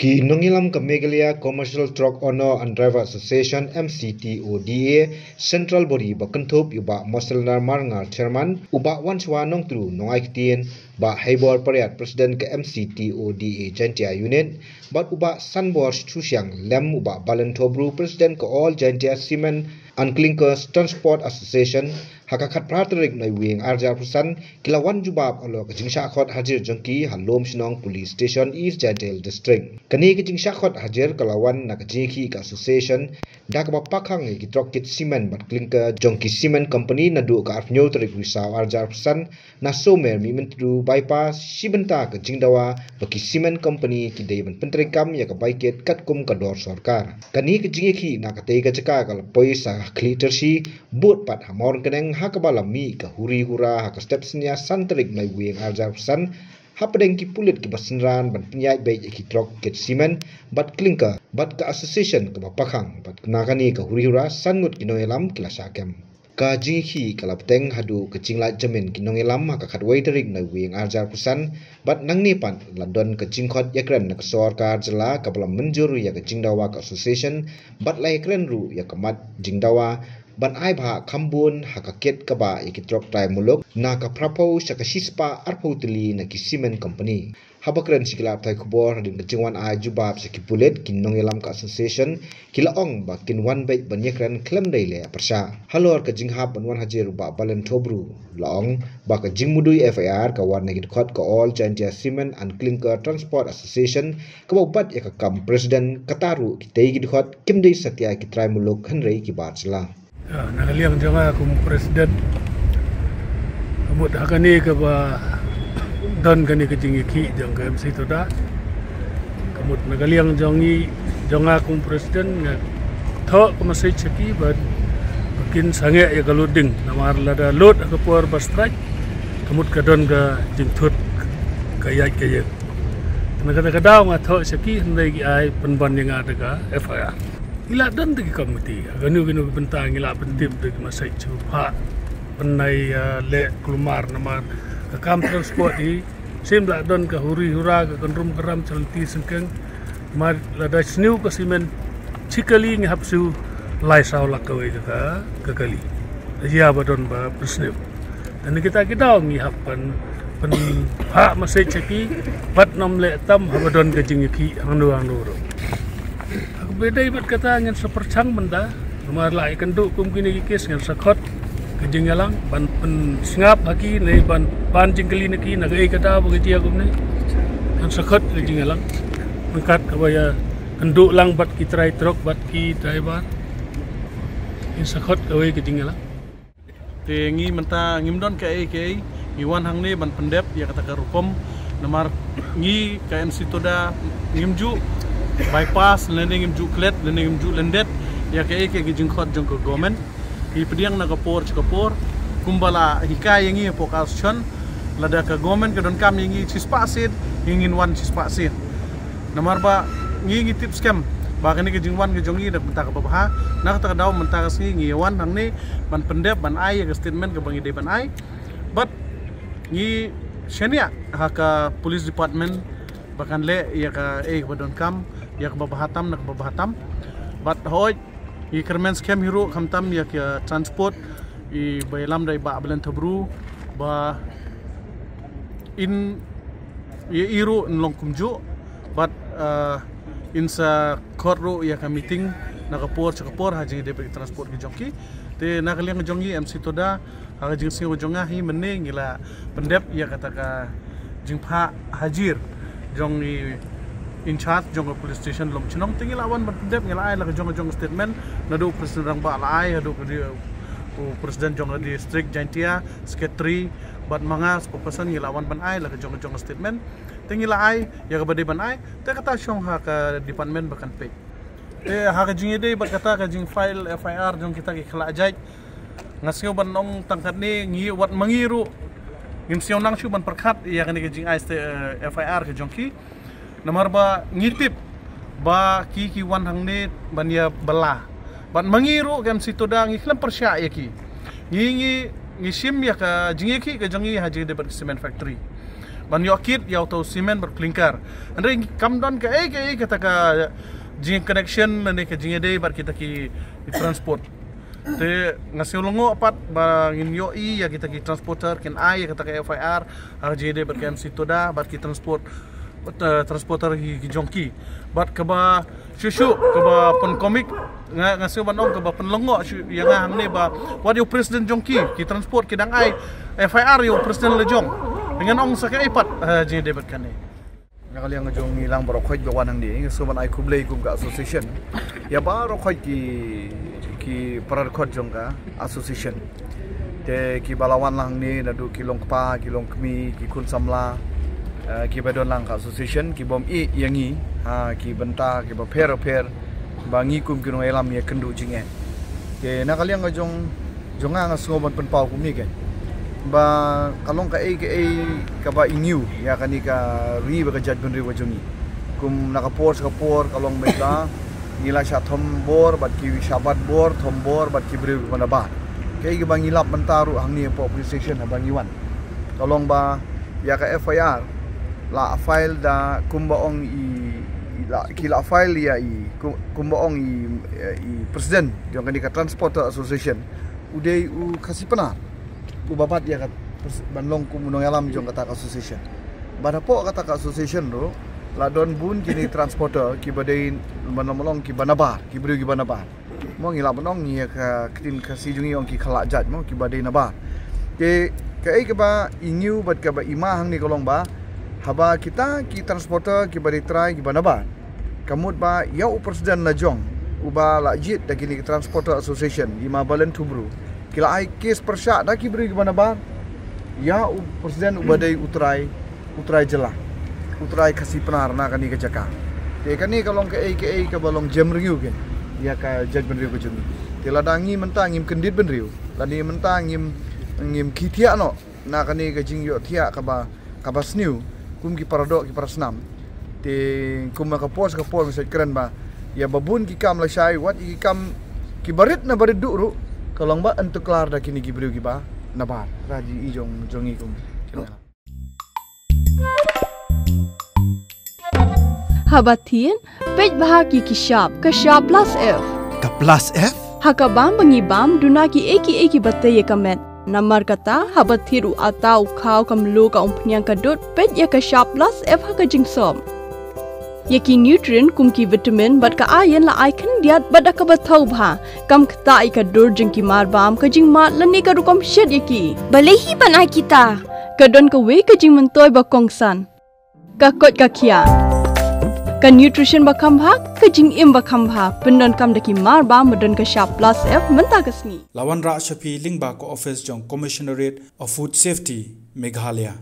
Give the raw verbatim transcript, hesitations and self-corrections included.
Ki nongïalam ka Meghalaya Commercial Truck Owner and Driver Association, M C T O D A, Central Body ba kynthup ïa u Bah Mosel Narmar Ngar, Chairman, u Bah Wanshwa Nongtru, Nongai Ktien, Bah Heibor Pariat, President ka M C T O D A Jaintia Unit, bad u Bah Sanbor Shusiang, lem u Bah Balen Thobru, President ka All Jaintia Cement and Clinker Transport Association, ha ka khatphra tarik Naiwieng arhajar arphew san, ki la wan jubab halor ka jingshah khot hajir jong ki ha Lumshnong Police Station, East Jaintia Hills District. Kane ka jingshah khot hajir ka la wan na ka jingïakhih ka association da kaba pakhang ïa ki trok kit cement bad clinker jong ki cement company naduh ka arphew tarik Risaw arhajar arphew san, na Sohmer Mihmyntdu Bypass, shi bynta ka jingdawa ba ki cement company ki dei ban pyntreikam ïa ka bai kit katkum ka dor sorkar. Kane ka jingïakhih na katei ka jaka ka la poi sa ha khlieh tyrshi, bud pat ha Mawryngkneng, ha kaba la mih ka huri hura ha ka step synñia san tarik Naiwieng arhajar arphew san, hapdeng ki pulit kiba synran ban pynïaid beit ïa ki trok kit cement bad clinker bad ka association kaba pakhang, bad na kane ka huri hura san ngut ki nongïalam ki la shah kem. Ka jingïakhih ka la bteng haduh ka jinglait jamin ki nongïalam ha ka khatwei tarik Naiwieng arhajar arphew san, bad nangne pat la don ka jingkhot ïakren na ka sorkar jylla kaba la mynjur ïa ka jingdawa ka association, bad la ïakren ruh ïa ka mat jingdawa ban ai bhah kham bun ha ka kit kaba ïa ki trok trai muluk, na ka phraphew sha ka shispah arphew tylli na ki cement company. Haba kren sha ki lad pathai khubor hadien ka jingwan ai jubab sha ki pulit, ki nongïalam ka association ki la ong ba kin wan beit ban ïakren khlem dei leh pyrshah. Halor ka jinghap ban wan hajir u Bah Balen Thobru, la ong ba ka jingmudui F I R ka wan na ki dkhot ka All Jaintia Cement and Clinker Transport Association, kaba u bat ïa ka kam president, kata ruh kitei ki dkhot kim dei satia ki trai muluk hynrei ki bar jylla. Ya, na ka liang jong nga kum president, ka mut ha kane kaba don kane ka jingïakhih jong ka M C Toda, ka mut na ka liang jong ngi, jong nga kum president, nga thoh ka message sha ki ba kin sangeh ïa ka loading, namar lada load ha ka por ba strike, ka mut ka don ka jingthut ka ïaid ka ïeng. Na kata ka daw nga thoh sha ki, hynrei ki ai pynban ïa nga da ka F I R. Ngi la don da ki komiti, ha kano kano ka bynta ngi la pyntip da ki message sha u Bah, pynai, ah, leh kulmar namar ka kam transport hi, sim la don ka huri hura, ka kynrum kynram, shalynti syngkien. Namar lada sniew ka cement shi kali ngi hap siew lai saw lak kawei ka, ka, ka kali. Ïa ba don ba pynsniew. Te na kita ki daw ngi hap ban, ban phah message sha ki, bad nym leh tam haba don ka jingïakhih hangno hangno ruh. Haba dei bad kata ngin sa pyrshang mynta, namar la ïakynduh kum kine ki case ngin sa khot ka jingïalang, ban pynsngap ha ki, ne ban, ban jingkylli na ki, na kaei kata ba ka jia kumne. Ngin sa khot ka jingïalang. Ryngkat kaba ïakynduh lang bad ki trai trok, bad ki driver. Ngin sa khot kawei ka jingïalang. Te ngi mynta ngim don kaei kaei, ngi wan hangne ban pyndep ïa kata ka rukom. Namar ngi ka M C Toda ngim ju bypass, lane ngim ju klet, lane ngim ju lyndet ïa kaei kaei ka jingkhot jong ka government. Ngi pdiang na ka por sha ka por, kumba la hikai ïa ngi hapoh ka association, lada ka government ka donkam ïa ngi shispah sien, ngi ngin wan shispah sien. Namar ba ngi, ngi tip skhem ba kane ka jingwan ka jong ngi da ka bynta kaba bha. Na kata ka daw mynta ka sngi ngi wan hangne ban pyndep, ban ai ïa ka statement kaba ngi dei ban ai. Bad ngi shaniah ha ka police department ba kan leh ïa kaei kaba donkam, ïa kaba bha tam na kaba bha tam. Bad hooid, ngi kyrmen skhem hi ruh khamtam ïa ka transport, i ba ïalam da i Bah Balen Thobru, ba in, ïa i ruh in long kumjuh, bad, ah, in sa khot ruh ïa ka meeting na ka por sha ka por ha jingïadei bad ki transport ki jong ki. Te na ka liang jong ngi M C Toda, ha ka jingsngew jong nga hi mynne ngi la pyndep ïa kata ka jingphah hajir jong i in charge jong ka police station Lumshnong. Te ngi la wan ban pyndep, ngi la ai la ka jong ka jong statement, naduh u president rangbah la ai, haduh ka di-, u president jong ka district Jaintia, secretary, bad ma nga spokesperson, ngi la wan ban ai la ka jong ka jong statement. Te ngi la ai ïa kaba dei ban ai, te kata shong ha ka department ba kan peit. Te ha ka jingïadei bad kata ka jingfile F I R jong kita ki khlad jait, nga sngew ban ong tang katne, ngi wat ma ngi ruh ngim sngew nang shuh ban pyrkhat ïa kane ka jingai ste-, eh, F I R ka jong ki. Namar ba ngi tip ba ki, ki wan hangne ban ïa bylla. Bad ma ngi ruh ka M C Toda ngi khlem pyrshah ïa ki. Ngi, ngi, ngi shim ïa ka jingïakhih ka jong ngi ha jingïadei bad ka cement factory. ban ïoh kit ïa uta u cement bad clinker. Hynrei kam don kaei kaei kata ka jing connection lane ka jingïadei bad kita ki, ki transport. Te nga sngew lyngngoh pat ba ngin ïohi ïa kita ki transporter kin ai ïa kata ka F I R ha ka jingïadei bad ka M C Toda bad ki transport, eh, transporter ki, ki jong ki. Bad kaba shuh shuh kaba pynkomik, nga, nga sngew ban ong kaba pynlyngngoh shuh ïa nga hangne ba wat ïa u president jong ki, ki transport ki dang ai F I R ïa u president la jong. Ngan ong sa kaei pat ha jingïadei bad kane. Na ka liang jong ngi lang baroh khoit ba wan hangne, nga sngew ban ai khublei kum ka association ïa baroh khoit ki, ki para dkhot jong ka association. Te kiba la wan lang hangne naduh ki long kpa, ki long kmie, ki khun samla, eh, kiba don lang ka association, ki bym ïeh ïa ngi ha ki bynta kiba pher pher ba ngi kum ki nongïalam ïakynduh jingeh. Te na ka liang ka jong, jong nga, nga sngew ban pynpaw kumne, kane ba ka long kaei kaei kaba ingiew ïa kane ka ri bad ka jaitbynriew ka jong ngi. Kum na ka por sha ka por ka long mynta ngi la shah thombor bad ki shah batbor, thombor bad ki briew kiba nabar. Kaei kaba ngi lap mynta ruh hangne hapoh police station haba ngi wan, ka long ba ïa ka F I R la file da, kumba ong i, i la, ki la file ïa i, ku-, kumba ong i, i president jong kane ka Transporter Association u dei u Khasi Pnar uba bat ïa ka pres-, ban long kum u nongïalam jong kata ka association. Bad hapoh kata ka association ruh la don bun kine transporter kiba dei ban long, long kiba nabar, ki briew kiba nabar. Mo, ngi lah ban ong ïa ka ktien Khasi jong ngi ong ki khlad jait, mo, kiba dei nabar. Te kaei kaba ingiew bad kaba ima hangne ka long ba haba kita ki transporter kiba dei trai kiba nabar, ka mut ba ïa u president la jong uba la jied da kine ki Transporter Association, i ma Balen Thumbru, ki la ai case pyrshah da ki briew kiba nabar ïa u president uba dei u trai, u trai jylla, u trai Khasi Pnar na kane ka jaka. Te kane ka long kaei kaei kaba long jem rngiew kane ïa ka jaitbynriew ka jong ngi. Te lada ngi mynta ngim kyndit bynriew, lada ngi mynta ngim, ngim khie thiah noh na kane ka jingïohthiah kaba, kaba sniew kum ki para doh ki para snam. Te kum ka por sha ka por ngi sa kren ba ïa ba bun ki kam lashai, wat ïa ki kam kiba rit na ba rit duh ruh, ka long ba yn tuklar da kine ki briew kiba nabar. Ra ji i jong, jong ngi kum. Haba thied, peit bha ki ki shap, ka shap plus F. Ka plus F? Ha ka bam ba ngi bam, duna kiei kiei kiba tei ïa ka met. Namar kata, haba thied u atta, u khaw, ka mluh, ka umphniang, ka dud, peit ïa ka shap plus F ha ka jingsop. Ïa ki nutrient kum ki vitamin bad ka iron la ai khyndiat bad da kaba thaw bha. Kam ktah ïa ka dur jong ki marbam, ka jingmad lane ka rukom shet ïa ki. Balei hi ban ai kita? Ka don kawei ka jingmyntoi ba kongsan. Ka koit ka khiah. Ka nutrition ba kham bha, ka jingim ba kham bha. Pyndonkam da ki marbam ba don ka shap plus F mynta ka sngi. La wanrah sha phi lyngba ka office jong Commissionerate of Food Safety, Meghalaya.